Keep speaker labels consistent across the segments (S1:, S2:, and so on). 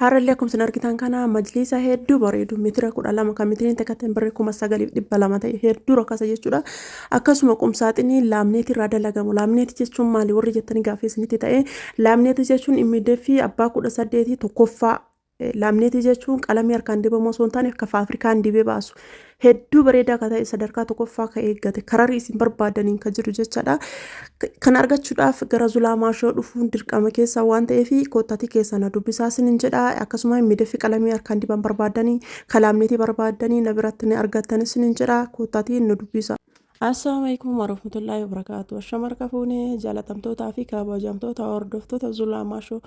S1: Har'allee akkuma isin argitan kana majliisa hedduu bareedu mitira 12 kan mitiriin takka birrii 9,200 ta'e hedduu rakkasa jechuudha. Akkasuma qumsaaxinii laamneetii irraa dalagamu. Laamneetii jechuun maali warri jettanii gaaffii isinitti ta'e, laamneetii jechuun immideeffii abbaa 18 tokkoffaa. Laamneetii jechuun qalamii harkaan dibamu osoo hin taane akka faafrikaan dibee baasu. Hedduu bareedaa akka ta'e, sadarkaa tokkoffaa kan eeggate, kararii isin barbaadaniin kan jiru jechaadha. Kan argachuudhaaf gara Zulaa Maashoo dhufuun dirqama keessa waan ta'eef koottaatii keessa na dubbisaa isinin jedha. Akkasuma midaffi qalamii harkaan diban barbaadanii, kalaamneetii barbaadanii na biratti ni argattan isinin jedha, koottaatii nu dubbisa. Assalaamu alaikum warahmatullahi wabarakatuh. Ashama harka fuunee jaalatamtootaa fi kabajamtoota hordoftoota Zulaa Maashoo,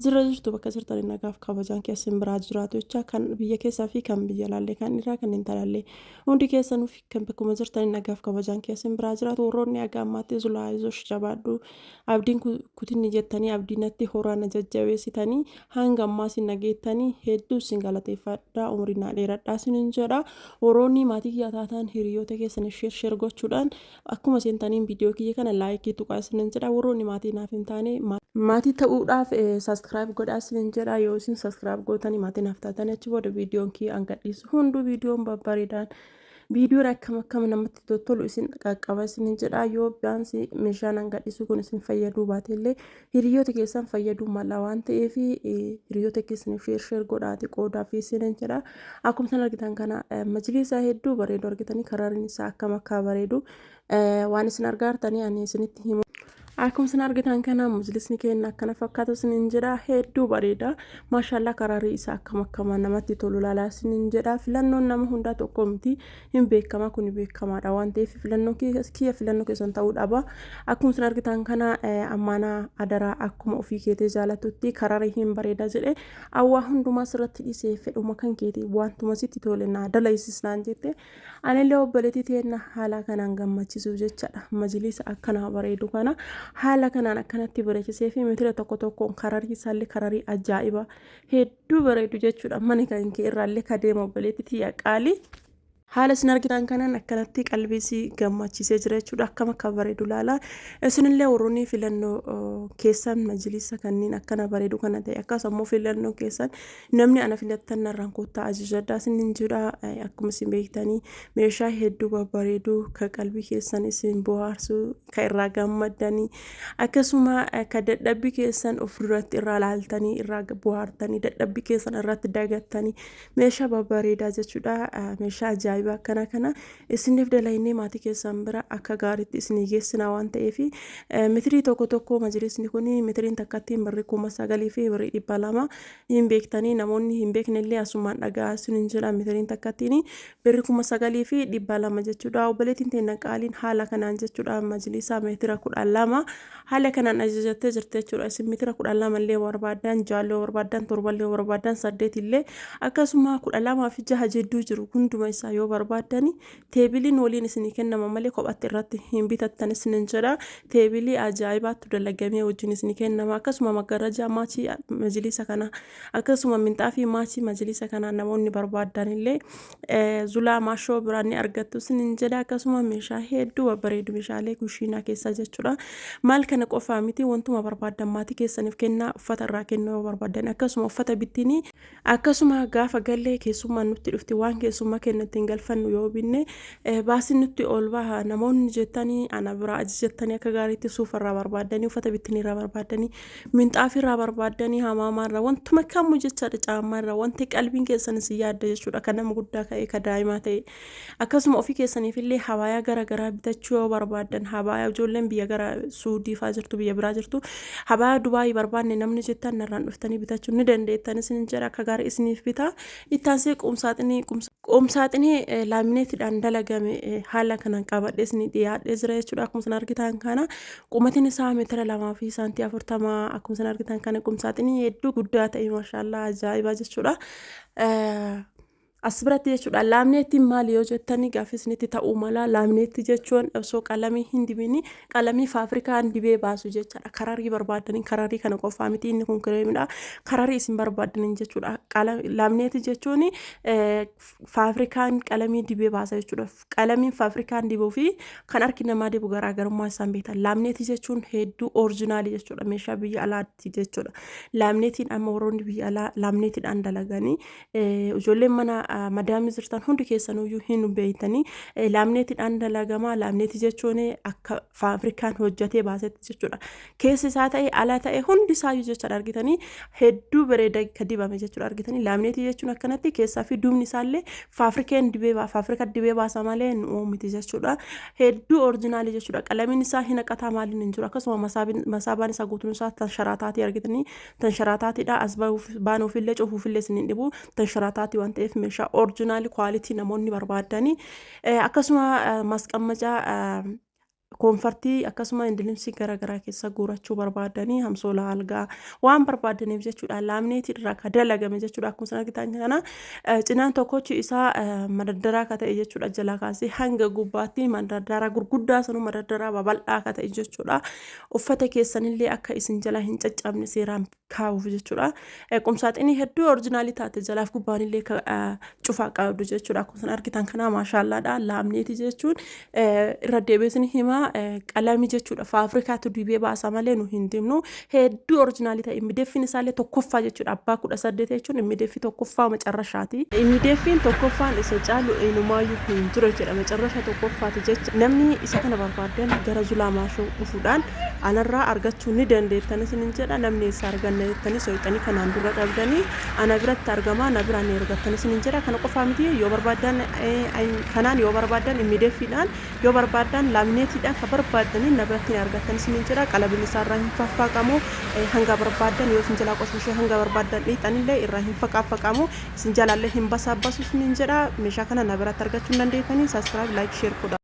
S1: jira jirtu? Bakka jirtan nagaaf kabajaan keessan biraa jiraatu jecha, kan biyya keessaa fi kan biyya laallee, kan dhiiraa kan intalallee, hundi keessanuu fi kan bakkuma jirtan nagaaf kabajaan keessan biraa jiraatu. Warroonni haga ammaatti "Zulaa, ayzosh, jabaadhu, abdiin kutinni" jettanii abdii natti horaa, na jajjabeessitanii hanga ammaa sin nageettanii, hedduu isin galateeffadha, umurii naa dheeradhaa isinin jedha. Warroonni maatii kiyya taatan hiriyoota keessan share share gochuudhaan akkuma seentaniin viidiyoo kiyya kana like tuqaa isinin jedha. Warroonni maatii naaf hin taane maatii ta'uudhaaf subscribe godhaa isinin jedha. Yoo isin subscribe gootanii maatii naaf taatanii, achi booda viidiyoon kiyya an gadhiisu hunduu, viidiyoon babbareedaan, viidiyoon akkam akkam namatti tottolu isin qaqqaba isinin jedha. Yoo biyaansi meeshaan an gadhiisu kun isin fayyaduu baate illee, hiriyoota keessan fayyaduu mala waan ta'eef hiriyoota keessaniif share share godhaati qoodaa fi isinin jedha. Akkuma isin argitan kana majliisa hedduu bareedu argitanii, karaan isaa akkam akka bareedu waan isin argaartanii ani isinitti himu. Akkuma isin argitan kana majlisni keenya akkana fakkaata isinin jedha, hedduu bareeda, maashaallah. Karaarii isaa akkam akkama namatti tolu laalaa isinin jedha. Filannoon nama hundaa tokko miti, hin beekama, kun beekamaadha waan ta'eef filannoo kiyya filannoo keessan ta'uu dhaba. Akkuma isin argitan kana ammaanaa adaraa akkuma ofii keetee jaalatutti karaarii hin bareeda jedhe, awwaa hundumaa sirratti dhiisee, fedhuma kan keetii wantuma sitti tole naa dalaysis naan jette. Anillee obboleettii teenna haala kanaan gammachiisuuf jechadha majlisa akkanaa bareedu kana haala kanaan akkanatti bareechisee fi mitira tokko tokkoon kararii isaallee kararii ajaa'iba hedduu bareedu jechuudha. Mani kan kee irraallee ka deema, obboleettii tiyya qaalii. Haala isin argitan kanaan akkanatti qalbii isii gammachiisee jira jechuudha. Akkam akka bareedu laala. Isinillee warroonni filannoo keessan majlisa kanneen akkana bareedu kana ta'e, akkasuma immoo filannoo keessan namni ana filattan narraan kottaa ajajadhaa isinin jedha. Akkuma isin beektanii meeshaa hedduu babbareedu ka qalbii keessan isin bohaarsu, ka irraa gammaddanii, akkasuma ka dadhabbii keessan of duratti irraa laaltanii irraa bohaartanii dadhabbii keessan irratti dagattanii, meeshaa babbareedaa jechuudha. Meeshaa ajaa'ibaa akkana kana isiniif dalaynee maatii keessan bira akka gaariitti isinii geessina waan ta'eef, mitirii tokko tokko majlisni kun mitiriin takkattiin birrii 9,200, hin beektanii. Namoonni hin beekne illee asumaan dhagaa isinin jedha, mitiriin takkattiin birrii 9,200 jechuudha. Obboleettiin teenya qaaliin haala kanaan jechuudha majlisa meetira 12 haala kanaan ajajattee jirti jechuudha. Isin meetira 12 illee barbaaddan, jaallee barbaaddan, torballee barbaaddan, saddeet illee, akkasuma 12 fi jaha jidduu jiru hunduma isaa yoo barbaaddani, teebiliin waliin isinii kennama malee kophatti irratti hin bitattan isinin jedha. Teebilii ajaa'ibaattu dalagamee wajjin isinii kennama. Akkasuma maggarrajaa maachii majlisa kana, akkasuma minxaafii maachii majlisa kana namoonni barbaaddan illee Zulaa Maashoo biraan ni argattu isinin jedha. Akkasuma meeshaa hedduu babbareedu, meeshaalee kushiinaa keessaa jechuudha. Maal kana qofaa miti, wantuma barbaaddan maatii keessaniif kennaa uffata irraa kennuu yoo barbaaddan, akkasuma uffata bittinii, akkasuma gaafa gallee keessummaan nutti dhufti, waan keessummaa kenna ittiin galfannu yoo binne baasiin nutti ol baha namoonni jettanii, ana biraa ajajattanii akka gaariitti suufa irraa barbaaddanii, uffata bittinii irraa barbaaddanii, minxaafii irraa barbaaddanii, hamaamaa irraa, wantuma kamuu jechaadha, caammaa irraa, wanti qalbiin keessan isin yaadda jechuudha, kan nama guddaa ka'e, kan daa'imaa ta'e. Akkasuma ofii keessaniif illee habaayaa gara garaa bitachuu yoo barbaaddan, habaayaa ijoolleen biyya gara Suudii faa jirtu, biyya biraa jirtu, habaayaa Dubaayii barbaanne namni jettan narraan dhuftanii bitachuu ni dandeettan isin jedha, akka gaarii isiniif bita. Ittaansee qumsaaxinii laamineetiidhaan dalagame haala kanaan qabadhee isinii dhiyaadhee jira jechuudha. Akkuma isin argitan kana qumatiin isaa meetira 2 fi saantii 40. Akkuma isin argitan kana qumsaaxinii hedduu guddaa ta'e, maashaallaa, ajaa'ibaa jechuudha. As biratti jechuudha, laamineettiin maali yoo jettanii gaaffii isinitti ta'uu mala. Laamineetti jechuun osoo qalamii hin dibini qalamii faafrikaan dibee baasu jechaadha. Kararii barbaadanii, kararii kana qofaa miti, inni kun kireemidha. Kararii isin barbaadanii jechuudha. Laamineetii jechuun faafrikaan qalamii dibee baasa jechuudha. Qalamiin faafrikaan dibuu fi kan harki namaa dibu garaagarummaa isaan beektan. Laamineetii jechuun hedduu original jechuudha. Meeshaa biyya alaatti jechuudha. Laamineetiin amma warroonni biyya alaa laamineetiidhaan dalaganii, ijoolleen mana madaamii jirtan hundi keessanuyyuu hin beektanii, laamineetiidhaan dalagamaa. Laamineetii jechuun akka faafrikaan hojjetee baasetti jechuudha. Keessi isaa ta'e, ala ta'e, hundi isaayyuu jechuudha, argitanii, hedduu bareeda akka dibame jechuudha. Argitanii, laamineetii jechuun akkanatti keessaa fi duubni isaallee faafrikaan dibee, faafrika dibee baasa malee nu miti jechuudha. Hedduu original jechuudha. Qalamiin isaa hin haqataa, maaliin hin jiru. Akkasuma masaabaan isaa guutuun isaa tan sharaataatii, argitanii, tan sharaataatiidha. As baanuufillee cufuufillee isin hin dhibu, tan sharaataatii waan ta'eef meeshaa original quality namoonni barbaadanii. Akkasuma masqammacaa, comfortii, akkasuma indilimsii garaagaraa keessa guurachuu barbaadanii, hamsoola algaa waan barbaadaniif jechuudha. Laamineetii irraa ka dalagame jechuudha. Akkuma isin argitan kana cinaan tokkochi isaa madaddaraa ka ta'e jechuudha. Jalaa kaasee hanga gubbaatti madaddaraa gurguddaa sanuu madaddaraa babal'aa ka ta'e jechuudha. Uffata keessanillee akka isin jala hin caccabne seeraan kaa'uuf jechuudha. Qumsaaxinii hedduu original taate, jalaaf gubbaanillee cufaa qabdu jechuudha. Akkuma isin argitan kana maashaallaadha. Laamneetii jechuun, irra deebiin himaa, qalamii jechuudha. Faafrikaatu dibee baasa malee nu hin dibnu. Hedduu original ta'e, middeeffiin isaallee tokkoffaa jechuudha. Abbaa 18 jechuun middeeffii tokkoffaa macarrashaati. Middeeffiin tokkoffaan isa caalu eenyumaayyuu hin jiru jechuudha. Macarrasha tokkoffaati jecha. Namni isa kana barbaadan gara Zulaa Maashoo dhufuudhaan anarraa argachuu ni dandeettan isinin jedha. Namni eessa arganna jettanii soyxanii kanaan dura dhabdanii, ana biratti argama, na biraan ni argattan isinin jedha. Kana qofaa miti, yoo barbaadan kanaan, yoo barbaadan middeeffiidhaan, yoo barbaadan laamineetiidhaan, kan barbaadanii na biratti ni argattan isinin jedha. Qalabin isaarraa hin faffaaqamu. Hanga barbaadan yoo isin jalaa qoshooshee, hanga barbaadan dhiixanillee irraa hin faqaafaqamu, isin jalaallee hin basaabbasu isinin jedha. Meeshaa kana na biratti argachuu hin dandeettanii. Subscribe, like, share godha.